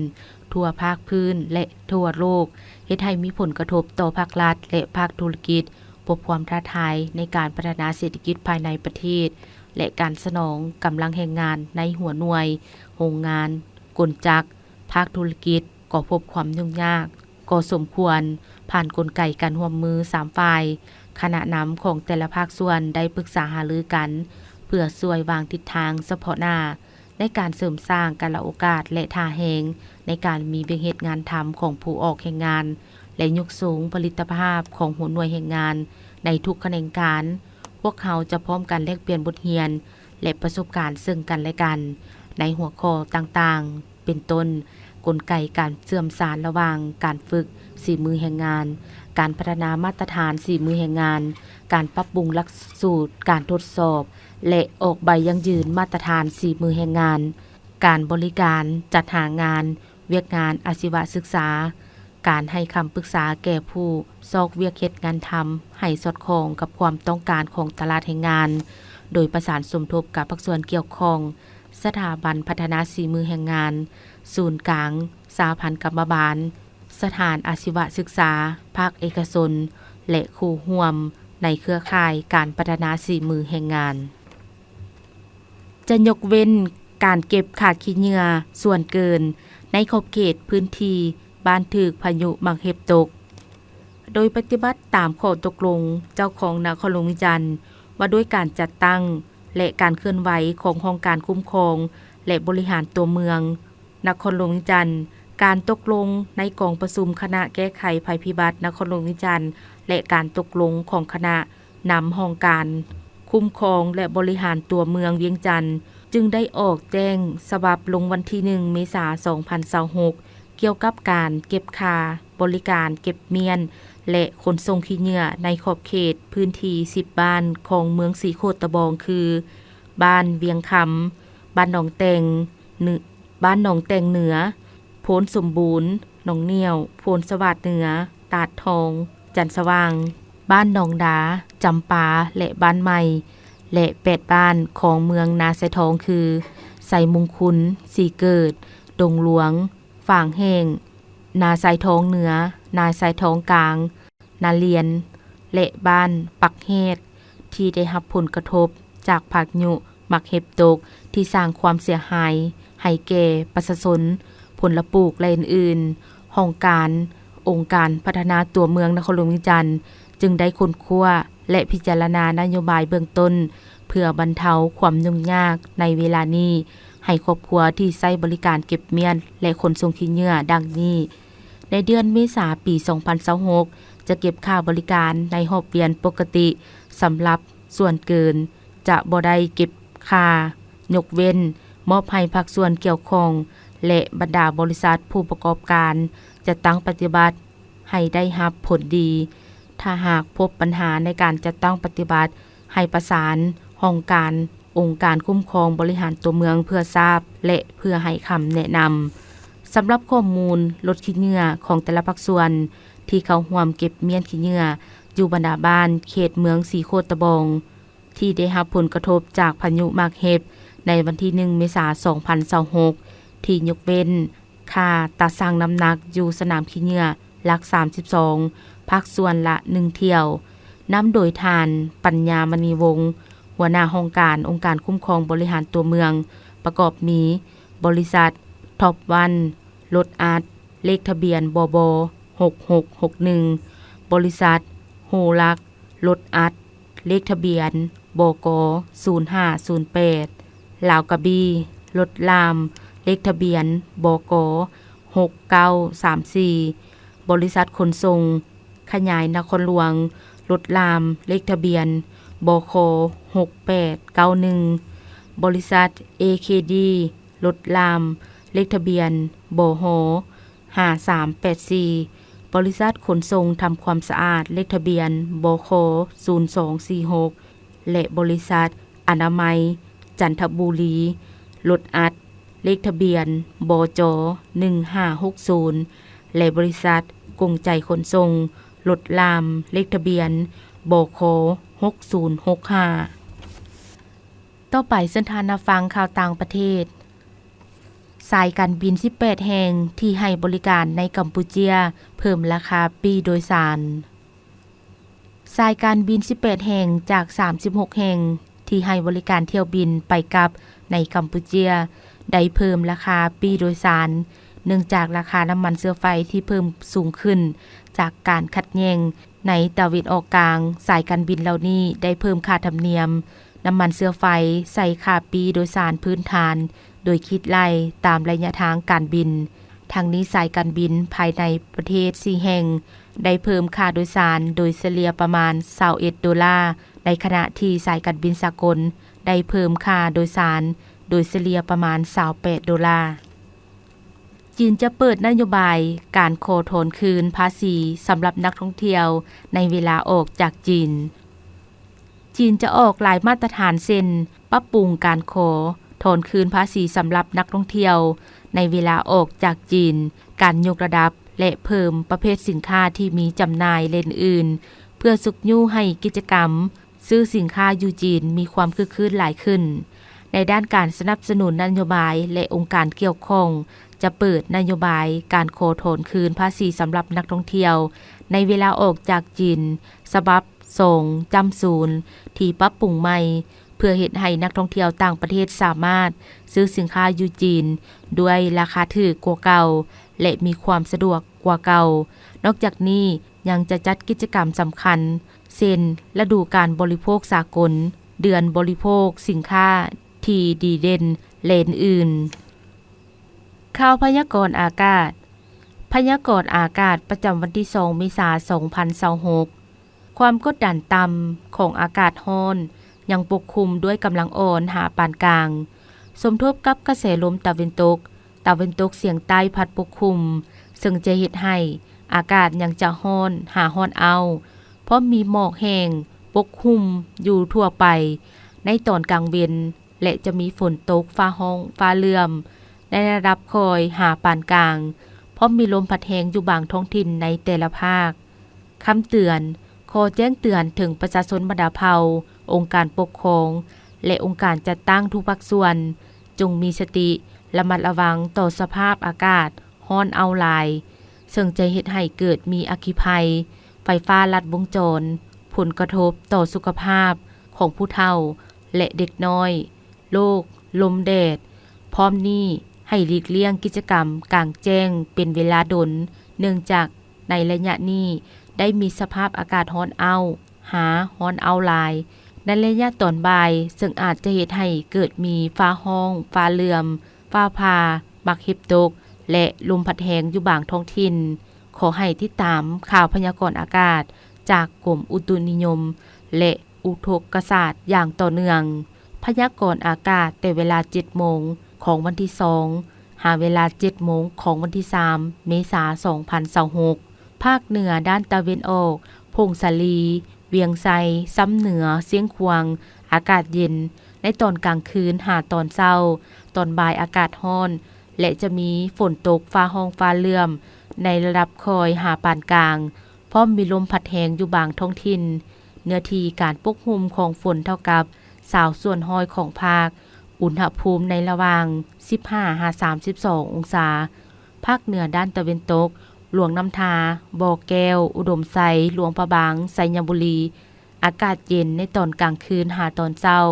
ທົ່ວພາກພື້ນ ແລະ ທົ່ວໂລກ ເຮັດໃຫ້ມີຜົນກະທົບຕໍ່ພາກລັດ ແລະ ພາກທຸລະກິດ, ພົບຄວາມທ້າທາຍໃນການພັດທະນາເສດຖະກິດພາຍໃນປະເທດ ແລະ ການສະໜອງກຳລັງແຮງງານໃນຫົວໜ່ວຍ, ໂຮງງານ, ກົນຈັກ, ພາກທຸລະກິດ ກໍພົບຄວາມຫຍຸ້ງຍາກກໍສົມຄວນ. ຜ່ານກົນໄກການຮ່ວມມືສາມຝ່າຍ, ຄະນະນຳຂອງແຕ່ລະພາກສ່ວນໄດ້ປຶກສາຫາລືກັນ ເພື່ອຊ່ວຍວາງທິດທາງສະເພາະໜ້າ ໃນການເສີມສ້າງກາລະໂອກາດ ແລະ ທ່າແຮງໃນການມີວຽກເຮັດງານທຳຂອງຜູ້ອອກແຮງງານ ແລະ ຍົກສູງຜະລິດຕະພາບຂອງຫົວໜ່ວຍແຮງງານໃນທຸກຂະແໜງການ. ພວກເຮົາຈະພ້ອມກັນແລກປ່ຽນບົດຮຽນ ແລະ ປະສົບການເຊິ່ງກັນແລະກັນໃນຫົວຂໍ້ຕ່າງໆ ເປັນຕົ້ນ ກົນໄກການເຊື່ອມສານລະຫວ່າງການຝຶກສີມືແຮງງານ, ການພັດທະນາມາດຕະຖານສີມືແຮງງານ, ການປັບປຸງຫຼັກສູດການທົດສອບ ແລະ ອອກໃບຢັ້ງຢືນມາດຕະຖານສີມືແຮງງານ, ການບໍລິການຈັດຫາງານ, ວຽກງານອາຊີວະສຶກສາ, ການໃຫ້ຄຳປຶກສາແກ່ຜູ້ຊອກວຽກເຮັດງານທຳໃຫ້ສອດຄ່ອງກັບຄວາມຕ້ອງການຂອງຕະຫຼາດແຮງງານ, ໂດຍປະສານສົມທົບກັບພາກສ່ວນກ່ຽວຂ້ອງ, ສະຖາບັນພັດທະນາສີມືແຮງງານ, ສູນກາງສະຫະພັນກຳມະບານ, ສະຖານອາຊີວະສຶກສາ, ພາກເອກະຊົນ ແລະ ຄູ່ຮ່ວມໃນເຄືອຂ່າຍການພັດທະນາສີມືແຮງງານ. ຈະຍົກເວັ້ນການເກັບຄ່າຂີ້ເຫຍື້ອສ່ວນເກີນໃນຂອບເຂດພື້ນທີ່ ບ້ານຖືກພາຍຸໝາກເຫັບຕົກ. ໂດຍປະຕິບັດຕາມຂໍ້ຕົກລົງເຈົ້າຄອງນະຄອນຫຼວງວຽງຈັນ ວ່າດ້ວຍການຈັດຕັ້ງ ແລະ ການເຄື່ອນໄຫວຂອງຫ້ອງການຄຸ້ມຄອງ ແລະ ບໍລິຫານຕົວເມືອງນະຄອນຫຼວງວຽງຈັນ, ການຕົກລົງໃນກອງປະຊຸມຄະນະແກ້ໄຂໄພພິບັດນະຄອນຫຼວງວຽງຈັນ ແລະ ການຕົກລົງຂອງຄະນະນຳຫ້ອງການຄຸ້ມຄອງ ແລະ ບໍລິຫານຕົວເມືອງວຽງຈັນ ຈຶ່ງໄດ້ອອກແຈ້ງສະບັບລົງວັນທີໜຶ່ງ ເມສາ ສອງພັນຊາວຫົກ ກ່ຽວກັບການເກັບຄ່າບໍລິການເກັບມ້ຽນ ແລະ ຂົນສົ່ງຂີ້ເຫຍື້ອໃນຂອບເຂດພື້ນທີ່ສິບບ້ານຂອງເມືອງສີໂຄດຕະບອງ ຄື ບ້ານວຽງຄຳ, ບ້ານໜອງແຕ່ງເໜືອ, ບ້ານໜອງແຕ່ງເໜືອ, ໂພນສົມບູນ, ໜອງໜ້ຽວ, ໂພນສະຫວາດເໜືອ, ຕາດທອງ, ຈັນສະຫວ່າງ, ບ້ານໜອງດາ, ຈຳປາ ແລະ ບ້ານໃໝ່ ແລະ ແປດບ້ານຂອງເມືອງນາຊາຍທອງ ຄື ໄຊມຸງຄຸນ, ສີເກີດ, ດົງຫຼວງ, ຝາງແຫ້ງ, ນາຊາຍທອງເໜືອ, ນາຊາຍທອງກາງ, ນາລຽນ ແລະ ບ້ານປັກແຮດ ທີ່ໄດ້ຮັບຜົນກະທົບຈາກພາຍຸໝາກເຫັບຕົກ ທີ່ສ້າງຄວາມເສຍຫາຍໃຫ້ແກ່ປະຊາຊົນ, ຜົນລະປູກ ແລະ ອື່ນໆ. ຫ້ອງການອົງການພັດທະນາຕົວເມືອງນະຄອນຫຼວງວຽງຈັນ ຈຶ່ງໄດ້ຄົ້ນຄວ້າ ແລະ ພິຈາລະນານະໂຍບາຍເບື້ອງຕົ້ນ ເພື່ອບັນເທົາຄວາມຫຍຸ້ງຍາກໃນເວລານີ້ ໃຫ້ຄອບຄົວທີ່ໃຊ້ບໍລິການເກັບມ້ຽນ ແລະ ຂົນສົ່ງຂີ້ເຫຍື້ອ ດັ່ງນີ້. ໃນເດືອນເມສາ ປີສອງພັນຊາວຫົກ ຈະເກັບຄ່າບໍລິການໃນຮອບວຽນປົກກະຕິ. ສຳລັບສ່ວນເກີນຈະບໍ່ໄດ້ເກັບຄ່າ, ຍົກເວັ້ນມອບໃຫ້ພາກສ່ວນກ່ຽວຂ້ອງ ແລະ ບັນດາບໍລິສັດຜູ້ປະກອບການ ຈັດຕັ້ງປະຕິບັດໃຫ້ໄດ້ຮັບຜົນດີ. ຖ້າຫາກພົບບັນຫາໃນການຈັດຕັ້ງປະຕິບັດ, ໃຫ້ປະສານຫ້ອງການອົງການຄຸ້ມຄອງບໍລິຫານຕົວເມືອງເພື່ອຊາບ ແລະ ເພື່ອໃຫ້ຄຳແນະນຳ. ສຳລັບຂໍ້ມູນລົດຂີ້ເຫຍື້ອຂອງແຕ່ລະພາກສ່ວນທີ່ເຂົ້າຮ່ວມເກັບມ້ຽນຂີ້ເຫຍື້ອຢູ່ບັນດາບ້ານເຂດເມືອງສີໂຄດຕະບອງ ທີ່ໄດ້ຮັບຜົນກະທົບຈາກພາຍຸໝາກເຫັບໃນວັນທີໜຶ່ງ ເມສາ ສອງພັນຊາວຫົກ ທີ່ຍົກເວັ້ນ ຄ່າຕາຊັ່ງນ້ຳໜັກຢູ່ສະໜາມຂີ້ເຫຍື້ອຫຼັກສາມສິບສອງ ພາກສ່ວນລະໜຶ່ງຖ້ຽວ, ນຳໂດຍທ່ານ ປັນຍາ ມະນີວົງ, ຫົວໜ້າຫ້ອງການອົງການຄຸ້ມຄອງບໍລິຫານຕົວເມືອງ, ປະກອບມີ ບໍລິສັດ ທັອບວັນ ລົດອັດ ເລກທະບຽນ ບບ ຫົກຫົກຫົກໜຶ່ງ, ບໍລິສັດ ໂຮລັກ ລົດອັດ ເລກທະບຽນ ບກ ສູນຫ້າສູນແປດ, ລາວກະບີ ລົດລ່າມ ເລກທະບຽນ ບກ ຫົກເກົ້າສາມສີ່, ບໍລິສັດຂົນສົ່ງຂະຫຍາຍນະຄອນຫຼວງ ລົດລ່າມ ເລກທະບຽນ ບຂ ຫົກແປດເກົ້າໜຶ່ງ, ບໍລິສັດ ເອເຄດີ ລົດລ່າມ ເລກທະບຽນ ບຫ ຫ້າສາມແປດສີ່, ບໍລິສັດຂົນສົ່ງທຳຄວາມສະອາດ ເລກທະບຽນ ບຂ ສູນສອງສີ່ຫົກ ແລະ ບໍລິສັດອະນາໄມຈັນທະບູລີ ລົດອັດ ເລກທະບຽນ ບຈ ໜຶ່ງຫ້າຫົກສູນ ແລະ ບໍລິສັດກົງໄຈຂົນສົ່ງ ລົດລ່າມ ເລກທະບຽນ ບຂ ຫົກສູນຫົກຫ້າ. ຕໍ່ໄປເຊີນທ່ານຮັບຟັງຂ່າວຕ່າງປະເທດ. ສາຍການບິນສິບແປດແຫ່ງທີ່ໃຫ້ບໍລິການໃນກຳປູເຈຍເພີ່ມລາຄາປີ້ໂດຍສານ. ສາຍການບິນສິບແປດແຫ່ງຈາກສາມສິບຫົກແຫ່ງທີ່ໃຫ້ບໍລິການຖ້ຽວບິນໄປກັບໃນກຳປູເຈຍ ໄດ້ເພີ່ມລາຄາປີ້ໂດຍສານ ເນື່ອງຈາກລາຄານ້ຳມັນເຊື້ອໄຟທີ່ເພີ່ມສູງຂຶ້ນຈາກການຂັດແຍ່ງ ໃນຕາເວັນອອກກາງ, ສາຍການບິນເຫຼົ່ານີ້ໄດ້ເພີ່ມຄ່າທຳນຽມນ້ຳມັນເຊື້ອໄຟໃສ່ຄ່າປີ້ໂດຍສານພື້ນຖານ ໂດຍຄິດໄລ່ຕາມໄລຍະທາງການບິນ. ທັງນີ້, ສາຍການບິນພາຍໃນປະເທດສີ່ແຫ່ງໄດ້ເພີ່ມຄ່າໂດຍສານໂດຍສະເລ່ຍປະມານຊາວເອັດໂດລາ, ໃນຂະນະທີ່ສາຍການບິນສາກົນໄດ້ເພີ່ມຄ່າໂດຍສານໂດຍສະເລ່ຍປະມານຊາວແປດໂດລາ. ຈີນຈະເປີດນະໂຍບາຍການຂໍຖອນຄືນພາສີສຳລັບນັກທ່ອງທ່ຽວໃນເວລາອອກຈາກຈີນ. ຈີນຈະອອກຫຼາຍມາດຕະຖານ ເຊັ່ນ ປັບປຸງການຂໍຖອນຄືນພາສີສຳລັບນັກທ່ອງທ່ຽວໃນເວລາອອກຈາກຈີນ, ການຍົກລະດັບ ແລະ ເພີ່ມປະເພດສິນຄ້າທີ່ມີຈຳໜ່າຍ ແລະ ອື່ນໆ ເພື່ອຊຸກຍູ້ໃຫ້ກິດຈະກຳ ຊື້ສິນຄ້າຢູ່ຈີນມີຄວາມຄຶກຄື້ນຫຼາຍຂຶ້ນ. ໃນດ້ານການສະໜັບສະໜູນນະໂຍບາຍ ແລະ ອົງການກ່ຽວຂ້ອງ ຈະເປີດນະໂຍບາຍການຂໍຖອນຄືນພາສີສຳລັບນັກທ່ອງທ່ຽວໃນເວລາອອກຈາກຈີນ ສະບັບສອງຈ້ຳສູນ ທີ່ປັບປຸງໃໝ່ ເພື່ອເຮັດໃຫ້ນັກທ່ອງທ່ຽວຕ່າງປະເທດສາມາດຊື້ສິນຄ້າຢູ່ຈີນດ້ວຍລາຄາຖືກກວ່າເກົ່າ ແລະ ມີຄວາມສະດວກ ກວ່າເກົ່າ. ນອກຈາກນີ້ຍັງຈະຈັດກິດຈະກຳສຳຄັນ ເຊັ່ນ ລະດູການບໍລິໂພກສາກົນ, ເດືອນບໍລິໂພກສິນຄ້າທີ່ດີເດັ່ນ ແລະ ອື່ນໆ. ຂ່າວພະຍາກອນອາກາດ. ພະຍາກອນອາກາດປະຈຳວັນທີສອງ ເມສາ ສອງພັນຊາວຫົກ. ຄວາມກົດດັນຕ່ຳຂອງອາກາດຮ້ອນຍັງປົກຄຸມດ້ວຍກຳລັງອ່ອນຫາປານກາງ, ສົມທົບກັບກະແສລົມຕາເວັນຕົກ, ຕາເວັນຕົກສຽງໃຕ້ພັດປົກຄຸມ, ເຊິ່ງຈະເຮັດໃຫ້ອາກາດຍັງຈະຮ້ອນຫາຮ້ອນອ້າວ, ພ້ອມມີໝອກແຫ້ງປົກຄຸມຢູ່ທົ່ວໄປໃນຕອນກາງເວັນ. ແລະ ຈະມີຝົນຕົກຟ້າຮ້ອງຟ້າເຫຼື້ອມໃນລະດັບຄ່ອຍຫາປານກາງ, ພ້ອມມີລົມພັດແຮງຢູ່ບາງທ້ອງຖິ່ນໃນແຕ່ລະພາກ. ຄຳເຕືອນ, ຂໍແຈ້ງເຕືອນເຖິງປະຊາຊົນບັນດາເຜົ່າ, ອົງການປົກຄອງ ແລະ ອົງການຈັດຕັ້ງທຸກພາກສ່ວນ, ຈົ່ງມີສະຕິ, ລະມັດລະວັງຕໍ່ສະພາບອາກາດ ຮ້ອນອ້າວຫຼາຍ, ເຊິ່ງຈະເຮັດໃຫ້ເກີດມີອັກຄີໄພ, ໄຟຟ້າລັດວົງຈອນ, ຜົນກະທົບຕໍ່ສຸຂະພາບຂອງຜູ້ເຖົ້າ ແລະ ເດັກນ້ອຍ, ໂລກ, ລົມແດດ. ພ້ອມນີ້, ໃຫ້ຫຼີກລ່ຽງກິດຈະກຳກາງແຈ້ງເປັນເວລາດົນ, ເນື່ອງຈາກໃນໄລຍະນີ້ໄດ້ມີສະພາບອາກາດຮ້ອນອ້າວ ຫາຮ້ອນອ້າວຫຼາຍໃນໄລຍະຕອນບ່າຍ, ເຊິ່ງອາດຈະເຮັດໃຫ້ເກີດມີຟ້າຮ້ອງ, ຟ້າເຫຼື້ອມ, ຟ້າຜ່າ, ໝາກເຫັບຕົກ ແລະ ລົມພັດແຮງຢູ່ບາງທ້ອງຖິ່ນ. ຂໍໃຫ້ຕິດຕາມຂ່າວພະຍາກອນອາກາດຈາກກົມອຸຕຸນິຍົມ ແລະ ອຸທົກກະສາດຢ່າງຕໍ່ເນື່ອງ. ພະຍາກອນອາກາດແຕ່ເວລາເຈັດໂມງຂອງວັນທີສອງ ຫາເວລາເຈັດໂມງຂອງວັນທີສາມ ເມສາ ສອງພັນຊາວຫົກ. ພາກເໜືອດ້ານຕາເວັນອອກ, ຜົ້ງສາລີ, ວຽງໄຊ, ຊຳເໜືອ, ຊຽງຂວາງ, ອາກາດເຢັນໃນຕອນກາງຄືນຫາຕອນເຊົ້າ, ຕອນບ່າຍອາກາດຮ້ອນ ແລະ ຈະມີຝົນຕົກຟ້າຮ້ອງຟ້າເຫຼື້ອມໃນລະດັບຄ່ອຍຫາປານກາງ, ພ້ອມມີລົມພັດແຮງຢູ່ບາງທ້ອງຖິ່ນ. ເນື້ອທີ່ການປົກຫຸ້ມຂອງຝົນເທົ່າກັບຊາວສ່ວນຮ້ອຍຂອງພາກ. ອຸນຫະພູມໃນລະຫວ່າງສິບຫ້າຫາສາມສິບສອງອົງສາ. ພາກເໜືອດ້ານຕາເວັນຕົກ, ຫຼວງນ້ຳທາ, ບໍ່ແກ້ວ, ອຸດົມໄຊ, ຫຼວງພະບາງ, ໄຊຍະບູລີ, ອາກາດເຢັນໃນຕອນກາງຄືນຫາຕອນເຊົ້າ,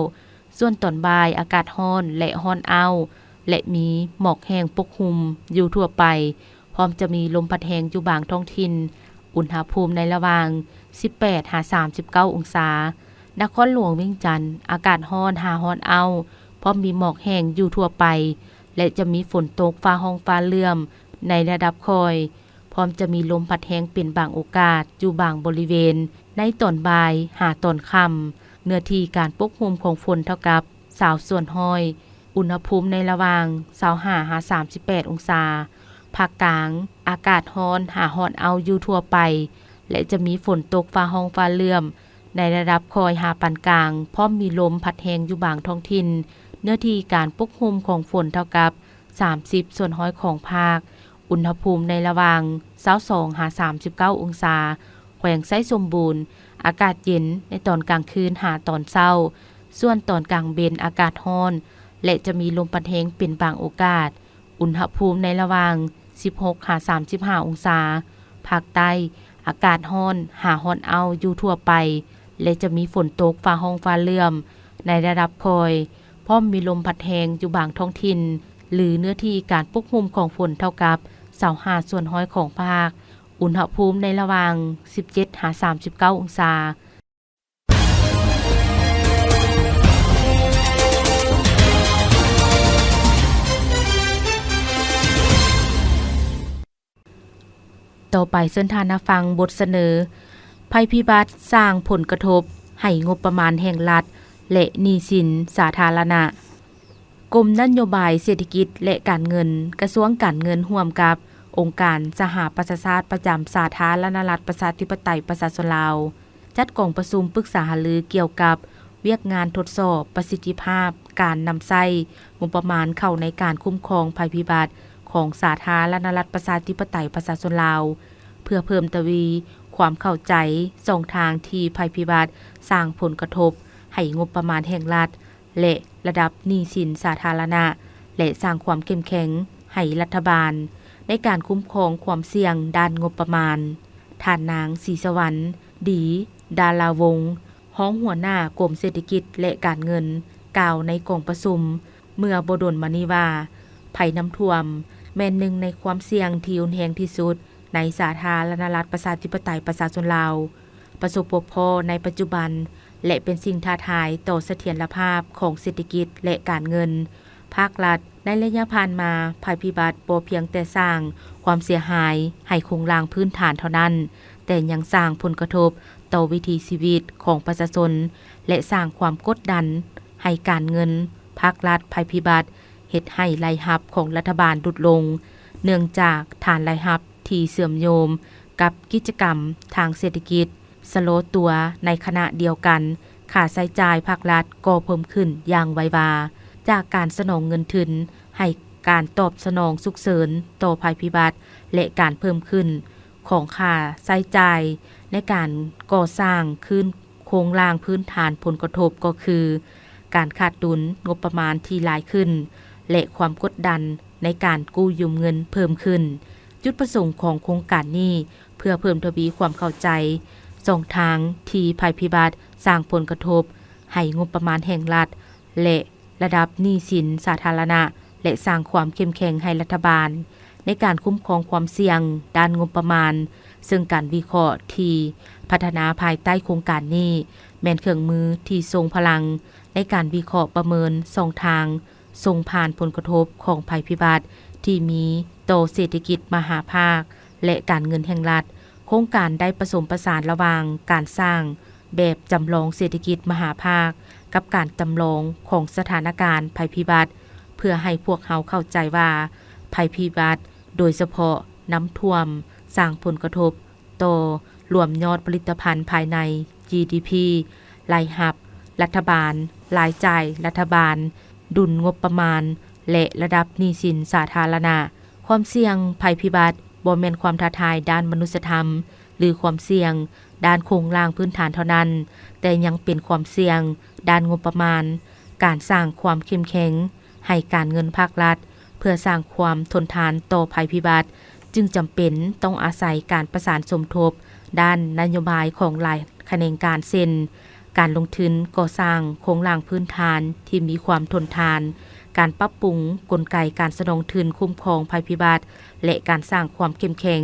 ສ່ວນຕອນບ່າຍອາກາດຮ້ອນ ແລະ ຮ້ອນອ້າວ ແລະ ມີໝອກແຫ້ງປົກຫຸ້ມຢູ່ທົ່ວໄປ, ພ້ອມຈະມີລົມພັດແຮງຢູ່ບາງທ້ອງຖິ່ນ. ອຸນຫະພູມໃນລະຫວ່າງສິບແປດຫາສາມສິບເກົ້າອົງສາ. ນະຄອນຫຼວງວຽງຈັນ, ອາກາດຮ້ອນຫາຮ້ອນອ້າວ, ພ້ອມມີໝອກແຫ້ງຢູ່ທົ່ວໄປ ແລະ ຈະມີຝົນຕົກຟ້າຮ້ອງຟ້າເຫຼື້ອມໃນລະດັບຄ່ອຍ, ພ້ອມຈະມີລົມພັດແຮງເປັນບາງໂອກາດຢູ່ບາງບໍລິເວນໃນຕອນບ່າຍຫາຕອນຄ່ຳ. ເນື້ອທີ່ການປົກຫຸ້ມຂອງຝົນເທົ່າກັບຊາວສ່ວນຮ້ອຍ. ອຸນຫະພູມໃນລະຫວ່າງຊາວຫ້າຫາສາມສິບແປດອົງສາ. ພາກກາງ, ອາກາດຮ້ອນຫາຮ້ອນອ້າວຢູ່ທົ່ວໄປ ແລະ ຈະມີຝົນຕົກຟ້າຮ້ອງຟ້າເຫຼື້ອມໃນລະດັບຄ່ອຍຫາປານກາງ, ພ້ອມມີລົມພັດແຮງຢູ່ບາງທ້ອງຖິ່ນ. ເນື້ອທີ່ການປົກຫຸ້ມຂອງຝົນເທົ່າກັບສາມສິບສ່ວນຮ້ອຍຂອງພາກ. ອຸນຫະພູມໃນລະຫວ່າງຊາວສອງຫາສາມສິບເກົ້າອົງສາ. ແຂວງໄຊສົມບູນ, ອາກາດເຢັນໃນຕອນກາງຄືນຫາຕອນເຊົ້າ, ສ່ວນຕອນກາງເວັນອາກາດຮ້ອນ ແລະ ຈະມີລົມພັດແຮງເປັນບາງໂອກາດ. ອຸນຫະພູມໃນລະຫວ່າງສິບຫົກຫາສາມສິບຫ້າອົງສາ. ພາກໃຕ້, ອາກາດຮ້ອນຫາຮ້ອນອ້າວຢູ່ທົ່ວໄປ ແລະ ຈະມີຝົນຕົກຟ້າຮ້ອງຟ້າເຫຼື້ອມໃນລະດັບຄ່ອຍ, ພ້ອມມີລົມພັດແຮງຢູ່ບາງທ້ອງຖິ່ນ ຫຼື ເນື້ອທີ່ການປົກຫຸ້ມຂອງຝົນເທົ່າກັບຊາວຫ້າສ່ວນຮ້ອຍຂອງພາກ. ອຸນຫະພູມໃນລະຫວ່າງສິບເຈັດຫາສາມສິບເກົ້າອົງສາ. ຕໍ່ໄປເຊີນທ່ານຮັບຟັງບົດສະເໜີ ໄພພິບັດສ້າງຜົນກະທົບໃຫ້ງົບປະມານແຫ່ງລັດ ແລະ ໜີ້ສິນສາທາລະນະ. ກົມນະໂຍບາຍເສດຖະກິດ ແລະ ການເງິນ, ກະຊວງການເງິນຮ່ວມກັບອົງການສະຫະປະຊາຊາດປະຈຳສາທາລະນະລັດປະຊາທິປະໄຕປະຊາຊົນລາວ ຈັດກອງປະຊຸມປຶກສາຫາລືກ່ຽວກັບວຽກງານທົດສອບປະສິດທິພາບການນຳໃຊ້ງົບປະມານເຂົ້າໃນການຄຸ້ມຄອງໄພພິບັດຂອງສາທາລະນະລັດປະຊາທິປະໄຕປະຊາຊົນລາວ ເພື່ອເພີ່ມທະວີຄວາມເຂົ້າໃຈຊ່ອງທາງທີ່ໄພພິບັດສ້າງຜົນກະທົບໃຫ້ງົບປະມານແຫ່ງລັດ ແລະ ລະດັບໜີ້ສິນສາທາລະນະ ແລະ ສ້າງຄວາມເຂັ້ມແຂງໃຫ້ລັດຖະບານໃນການຄຸ້ມຄອງຄວາມສ່ຽງດ້ານງົບປະມານ. ທ່ານນາງ ສີສະຫວັນ ດີ ດາລາວົງ ຮອງຫົວໜ້າກົມເສດຖະກິດ ແລະ ການເງິນ ກ່າວໃນກອງປະຊຸມເມື່ອບໍ່ດົນມານີ້ວ່າ ໄພນ້ຳຖ້ວມແມ່ນໜຶ່ງໃນຄວາມສ່ຽງທີ່ຮຸນແຮງທີ່ສຸດ ໃນສາທາລະນະລັດ ປະຊາທິປະໄຕ ປະຊາຊົນລາວ ປະສົບພົບພໍ້ໃນປັດຈຸບັນ ແລະ ເປັນສິ່ງທ້າທາຍຕໍ່ສະຖຽນລະພາບຂອງເສດຖະກິດ ແລະ ການເງິນ. ພາກລັດໃນໄລຍະຜ່ານມາ, ໄພພິບັດບໍ່ພຽງແຕ່ສ້າງຄວາມເສຍຫາຍໃຫ້ໂຄງລ່າງພື້ນຖານເທົ່ານັ້ນ, ແຕ່ຍັງສ້າງຜົນກະທົບຕໍ່ວິຖີຊີວິດຂອງປະຊາຊົນ ແລະ ສ້າງຄວາມກົດດັນໃຫ້ການເງິນພາກລັດ. ໄພພິບັດເຮັດໃຫ້ລາຍຮັບຂອງລັດຖະບານຫຼຸດລົງ, ເນື່ອງຈາກຖານລາຍຮັບທີ່ເຊື່ອມໂຍງກັບກິດຈະກຳທາງເສດຖະກິດ ຊະລໍຕົວ. ໃນຂະນະດຽວກັນ, ຄ່າໃຊ້ຈ່າຍພາກລັດກໍເພີ່ມຂຶ້ນຢ່າງໄວວາ, ຈາກການສະໜອງເງິນທຶນໃຫ້ການຕອບສະໜອງສຸກເສີນຕໍ່ໄພພິບັດ ແລະ ການເພີ່ມຂຶ້ນຂອງຄ່າໃຊ້ຈ່າຍໃນການກໍ່ສ້າງຄືນໂຄງລ່າງພື້ນຖານ. ຜົນກະທົບກໍຄືການຂາດດຸນງົບປະມານທີ່ຫຼາຍຂຶ້ນ ແລະ ຄວາມກົດດັນໃນການກູ້ຢືມເງິນເພີ່ມຂຶ້ນ. ຈຸດປະສົງຂອງໂຄງການນີ້ ເພື່ອເພີ່ມທະວີຄວາມເຂົ້າໃຈຊ່ອງທາງທີ່ໄພພິບັດສ້າງຜົນກະທົບໃຫ້ງົບປະມານແຫ່ງລັດ ແລະ ລະດັບໜີ້ສິນສາທາລະນະ ແລະ ສ້າງຄວາມເຂັ້ມແຂງໃຫ້ລັດຖະບານໃນການຄຸ້ມຄອງຄວາມສ່ຽງດ້ານງົບປະມານ, ເຊິ່ງການວິເຄາະທີ່ພັດທະນາພາຍໃຕ້ໂຄງການນີ້ ແມ່ນເຄື່ອງມືທີ່ຊົງພະລັງໃນການວິເຄາະປະເມີນຊ່ອງທາງ ສົ່ງຜ່ານຜົນກະທົບຂອງໄພພິບັດທີ່ມີຕໍ່ເສດຖະກິດມະຫາພາກ ແລະ ການເງິນແຫ່ງລັດ. ໂຄງການໄດ້ປະສົມປະສານລະຫວ່າງການສ້າງແບບຈຳລອງເສດຖະກິດມະຫາພາກ ກັບການຈຳລອງຂອງສະຖານະການໄພພິບັດ ເພື່ອໃຫ້ພວກເຮົາເຂົ້າໃຈວ່າໄພພິບັດ, ໂດຍສະເພາະນ້ຳຖ້ວມ, ສ້າງຜົນກະທົບ ຕໍ່ລວມຍອດຜະລິດຕະພັນພາຍໃນ ຈີດີພີ ລາຍຮັບລັດຖະບານ, ລາຍຈ່າຍລັດຖະບານ, ດຸນງົບປະມານ ແລະ ລະດັບໜີ້ສິນສາທາລະນະ. ຄວາມສ່ຽງໄພພິບັດບໍ່ແມ່ນຄວາມທ້າທາຍດ້ານມະນຸດສະທຳ ຫຼື ຄວາມສ່ຽງດ້ານໂຄງລ່າງພື້ນຖານເທົ່ານັ້ນ, ແຕ່ຍັງເປັນຄວາມສ່ຽງດ້ານງົບປະມານ, ການສ້າງຄວາມເຂັ້ມແຂງ ໃຫ້ການເງິນພາກລັດ ເພື່ອສ້າງຄວາມທົນທານຕໍ່ໄພພິບັດ, ຈຶ່ງຈຳເປັນຕ້ອງອາໄສການປະສານສົມທົບດ້ານນະໂຍບາຍຂອງຫຼາຍຂະແໜງການ ເຊັ່ນ ການລົງທຶນກໍ່ສ້າງໂຄງລ່າງພື້ນຖານທີ່ມີຄວາມທົນທານ, ການປັບປຸງກົນໄກການສະໜອງທຶນຄຸ້ມຄອງໄພພິບັດ ແລະ ການສ້າງຄວາມເຂັ້ມແຂງ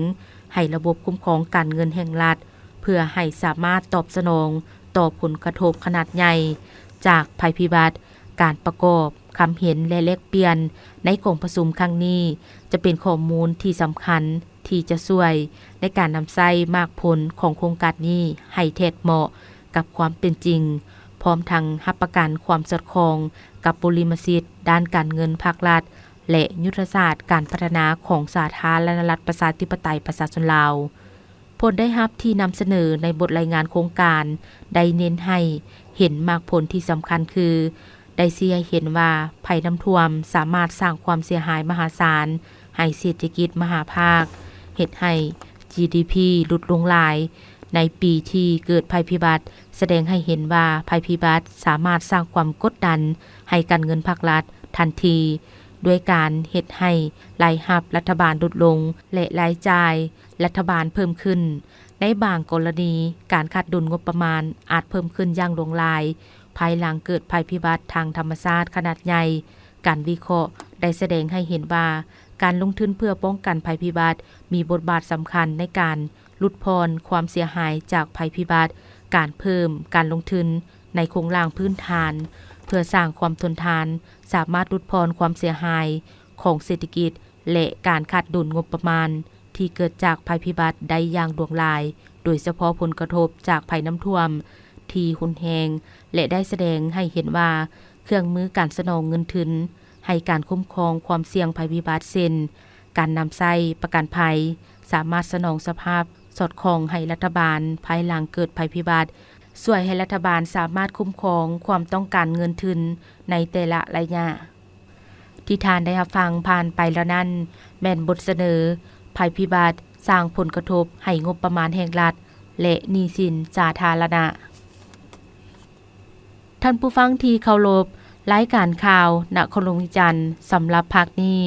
ໃຫ້ລະບົບຄຸ້ມຄອງການເງິນແຫ່ງລັດ ເພື່ອໃຫ້ສາມາດຕອບສະໜອງຕໍ່ຜົນກະທົບຂະໜາດໃຫຍ່ຈາກໄພພິບັດ. ການປະກອບຄຳເຫັນ ແລະ ແລກປ່ຽນໃນກອງປະຊຸມຄັ້ງນີ້ ຈະເປັນຂໍ້ມູນທີ່ສຳຄັນທີ່ຈະຊ່ວຍໃນການນຳໃຊ້ໝາກຜົນຂອງໂຄງການນີ້ໃຫ້ແທດເໝາະກັບຄວາມເປັນຈິງ, ພ້ອມທັງຮັບປະກັນຄວາມສອດຄ່ອງກັບບຸລິມະສິດດ້ານການເງິນພາກລັດ ແລະ ຍຸດທະສາດການພັດທະນາຂອງສາທາລະນະລັດ ປະຊາທິປະໄຕ ປະຊາຊົນລາວ. ຜົນໄດ້ຮັບທີ່ນຳສະເໜີໃນບົດລາຍງານໂຄງການ ໄດ້ເນັ້ນໃຫ້ເຫັນໝາກຜົນທີ່ສຳຄັນຄື ໄດ້ຊີ້ໃຫ້ເຫັນວ່າໄພນ້ຳຖ້ວມສາມາດສ້າງຄວາມເສຍຫາຍມະຫາສານໃຫ້ເສດຖະກິດມະຫາພາກ, ເຮັດໃຫ້ ຈີດີພີ ຫຼຸດລົງຫຼາຍໃນປີທີ່ເກີດໄພພິບັດ, ສະແດງໃຫ້ເຫັນວ່າໄພພິບັດສາມາດສ້າງຄວາມກົດດັນໃຫ້ການເງິນພາກລັດທັນທີ ດ້ວຍການເຮັດໃຫ້ລາຍຮັບລັດຖະບານຫຼຸດລົງ ແລະ ລາຍຈ່າຍລັດຖະບານເພີ່ມຂຶ້ນ. ໃນບາງກໍລະນີ, ການຂາດດຸນງົບປະມານອາດເພີ່ມຂຶ້ນຢ່າງຫຼວງຫຼາຍ ພາຍຫຼັງເກີດໄພພິບັດທາງທຳມະຊາດຂະໜາດໃຫຍ່. ການວິເຄາະໄດ້ສະແດງໃຫ້ເຫັນວ່າ ການລົງທຶນເພື່ອປ້ອງກັນໄພພິບັດ ມີບົດບາດສຳຄັນໃນການຫຼຸດຜ່ອນຄວາມເສຍຫາຍຈາກໄພພິບັດ, ການເພີ່ມການລົງທຶນໃນໂຄງລ່າງພື້ນຖານ ເພື່ອສ້າງຄວາມທົນທານ, ສາມາດຫຼຸດຜ່ອນຄວາມເສຍຫາຍຂອງເສດຖະກິດ ແລະ ການຂາດດຸນງົບປະມານທີ່ເກີດຈາກໄພພິບັດໄດ້ຢ່າງຫຼວງຫຼາຍ, ໂດຍສະເພາະຜົນກະທົບຈາກໄພນ້ຳຖ້ວມທີ່ຮຸນແຮງ ແລະ ໄດ້ສະແດງໃຫ້ເຫັນວ່າ ເຄື່ອງມືການສະໜອງເງິນທຶນໃຫ້ການຄຸ້ມຄອງຄວາມສ່ຽງໄພພິບັດ ເຊັ່ນ ການນຳໃຊ້ປະກັນໄພ ສາມາດສະໜອງສະພາບສອດຄ່ອງໃຫ້ລັດຖະບານພາຍຫຼັງເກີດໄພພິບັດ, ຊ່ວຍໃຫ້ລັດຖະບານສາມາດຄຸ້ມຄອງຄວາມຕ້ອງການເງິນທຶນໃນແຕ່ລະໄລຍະ. ທີ່ທ່ານໄດ້ຮັບຟັງຜ່ານໄປແລ້ວນັ້ນ ແມ່ນບົດສະເໜີໄພພິບັດສ້າງຜົນກະທົບໃຫ້ງົບປະມານແຫ່ງລັດ ແລະ ໜີ້ສິນສາທາລະນະ. ທ່ານຜູ້ຟັງທີ່ເຄົາລົບ, ລາຍການຂ່າວນະຄອນຫຼວງວຽງຈັນສຳລັບພາກນີ້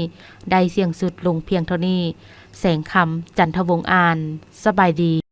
ໄດ້ສິ້ນສຸດລົງພຽງເທົ່ານີ້. ແສງຄຳ ຈັນທະວົງ ອ່ານ. ສະບາຍດີ.